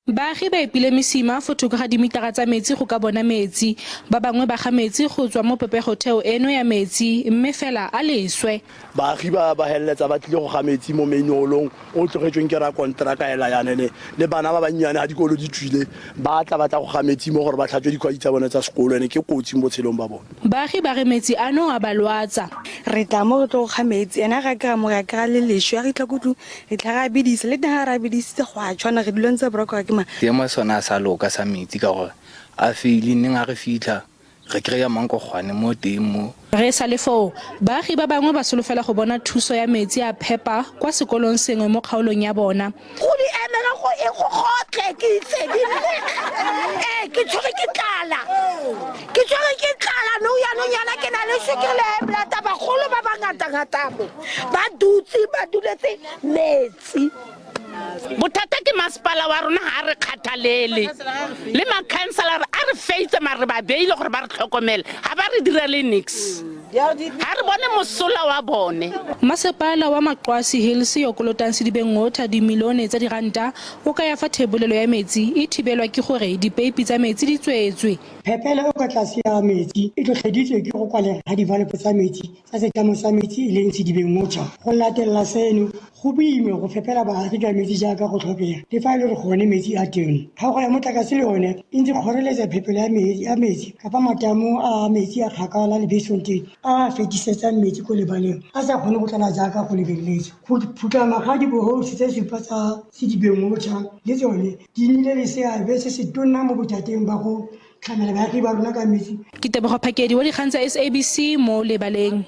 Baagi ba epile mesima fo thoko ga dimitara tsa metsi go ka bona metsi. Ba bangwe ba ga metsi go tswa mo popegotheo eno ya metsi mme fela a leswe. Baagi ba ba heleletsa ba tlile go ga metsi mo mainholong o tlogetsweng ke rakonteraka ela yane le le bana ba bannyane ga dikolo di tswile ba tla ba tla go ga metsi mo gore ba tlhatswe dikhwai tsa bone tsa sekolo ene ke kotsi mo botshelong ba bone. Baagi ba re metsi ano a ba lwatsa. Re tla mo re tlo go ga metsi ene ga re kry-a mo re a kry-a le leswe ga re fitlha ko tlung Re tla re a bedisa le teng ga re a bedisitse go a tshwana re dula ntse boroko ke mang. Seemo sone a sa loka sa metsi ka gore a feile neng a re fitlha re kry-a mankogwane mo teng mo. Re sa le foo, baagi ba bangwe ba solofela go bona thuso ya metsi a phepa kwa sekolong sengwe mo kgaolong ya bona. Go di emela go e go gotle ke itshedile ee ke tshwere ke tlala ke tshwere ke tlala nou yanong yana ke na le sukiri le high blood bagolo ba ba ngata-ngata mo ba dutse ba duletse metsi. Bothata ke masepala wa rona ga a re kgathalele le makhanselara a re feitse mare ba beile gore ba re tlhokomele ga ba re direle nix ga re bone mosola wa bone. Masepala wa Maqwasi Hills yo kolotang Sedibeng Water dimilione tsa diranta o kaya fa thebolelo ya metsi e thibelwa ke gore dipeipi tsa metsi di tswetswe. Phepelo e kwa tlase ya metsi e tlhotlheditswe ke go kwalega ga divalepo tsa metsi tsa setlamo sa metsi e leng Sedibeng Water. Go latelela seno, go boima go fepela baagi ka metsi jaaka go tlhokega, le fa e le gore gone metsi a teng. Kgaogo ya motlakase le yone e ntse kgoreletsa phepelo ya metsi ka fa matamo a metsi a kgakala le Beesfontein a a fetisetsang metsi ko lebaleng a sa kgone go tlala jaaka go lebeletswe. Go phutlhama ga dibohousi tse supa tsa Sedibeng Water le tsone di nnile le seabe se se tona mo bothateng ba go tlamela baagi ba rona ka metsi. Ke Tebogo Phakedi wa dikgang tsa SABC mo lebaleng.